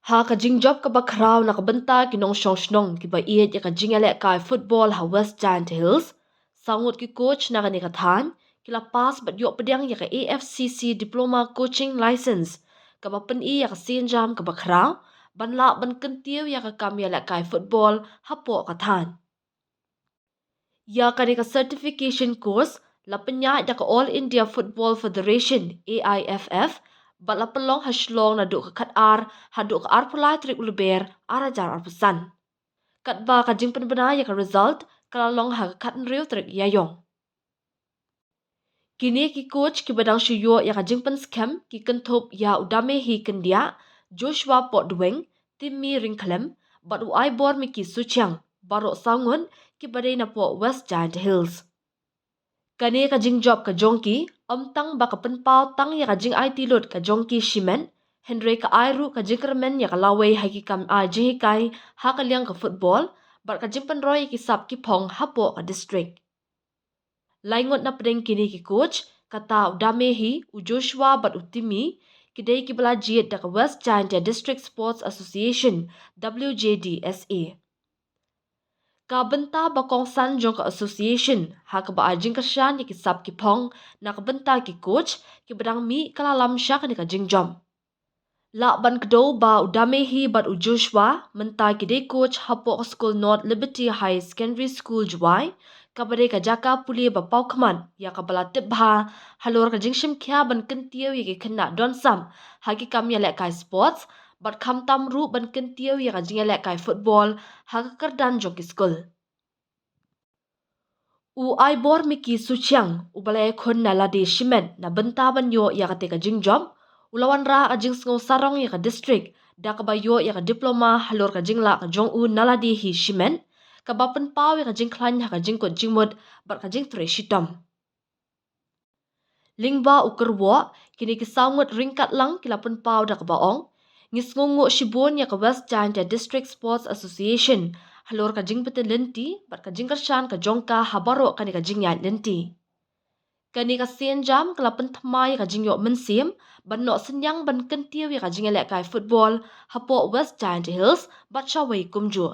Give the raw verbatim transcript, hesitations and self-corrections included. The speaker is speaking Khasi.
Ha ka jingjop kaba khraw na ka bynta ki nongshong shnong kiba ïeit ïa ka jingïalehkai football ha West Jaintia Hills, saw ngut ki coach na kane ka thaiñ ki la pass bad ïoh pdiang ïa ka A F C C Diploma Coaching License, kaba pyni ïa ka sienjam kaba khraw ban lah ban kyntiew ïa ka kam ïalehkai football hapoh ka thaiñ. Ïa kane ka certification course la pynïaid da ka All India Football Federation, A I F F, bad la pynlong ha Shillong naduh ka khatar haduh ka arphew lai tarik u Lber ar hajar arphew san. Katba ka jingpynbna ïa ka result ka la long ha ka khathynriew tarik Ïaiong. Kine ki coach kiba dang shu ïoh ïa ka jingpynskhem ki kynthup ïa u Damehi Kyndiah, Joshua Potdweng, Timmy Ryngkhlem, bad u Aibor Mickey Suchiang, baroh saw ngut kiba dei napoh West Jaintia Hills. Kane ka jingjop ka jong ki ym tang ba ka pynpaw tang ïa ka jingaiti lut ka jong ki shimet, hynrei ka ai ruh ka jingkyrmen ïa ka lawei ha ki kam ai jinghikai ha ka liang ka football, bad ka jingpynroi ïa ki sap ki phong hapoh ka district. Lai ngut na pdeng kine ki coach, kata u Damehi, u Joshua bad u Timmy, ki dei kiba la jied da ka West Jaintia District Sports Association, W J D S A. Ka bynta ba kongsan jong ka association ha kaba ai jingkyrshan ïa ki sap ki phong na ka bynta ki coach kiba dang mih ka la lam sha kane ka jingjop. Lah ban kdew ba u Damehi bad u Joshua mynta ki dei coach hapoh ka skul North Liberty High Secondary School Jowai, kaba dei ka jaka pule ba paw khmat ïa kaba la tip bha halor ka jingshim khia ban kyntiew ïa ki khynnah don sap ha ki kam ïalehkai sports, bad khamtam ruh ban kyntiew ïa ka jingïalehkai football ha ka kyrdan jong ki skul. U Aibor Mickey Suchiang, uba la ïakhun na lade shimet na bynta ban ïoh ïa kata ka jingjop, u la wanrah ka jingsngew sarong ïa ka district da kaba ïoh ïa ka diploma halor ka jinglah ka jong u na lade hi shimet, kaba pynpaw ïa ka jingkhlaiñ ha ka jingkut jingmut bad ka jingtrei shitom. Lyngba u kyrwoh, kine ki saw ngut ryngkat lang ki la pynpaw da kaba ong, ngi sngewnguh shibun ïa ka West Jaintia District Sports Association halor ka jingbtin lynti bad ka jingkyrshan ka jong ka ha baroh kane ka jingïaid lynti. Kane ka sienjam ka la pynthymmai ïa ka jingïoh mynsiem ban noh synñiang ban kyntiew ïa ka jingïalehkai football hapoh West Jaintia Hills bad shawei kumjuh.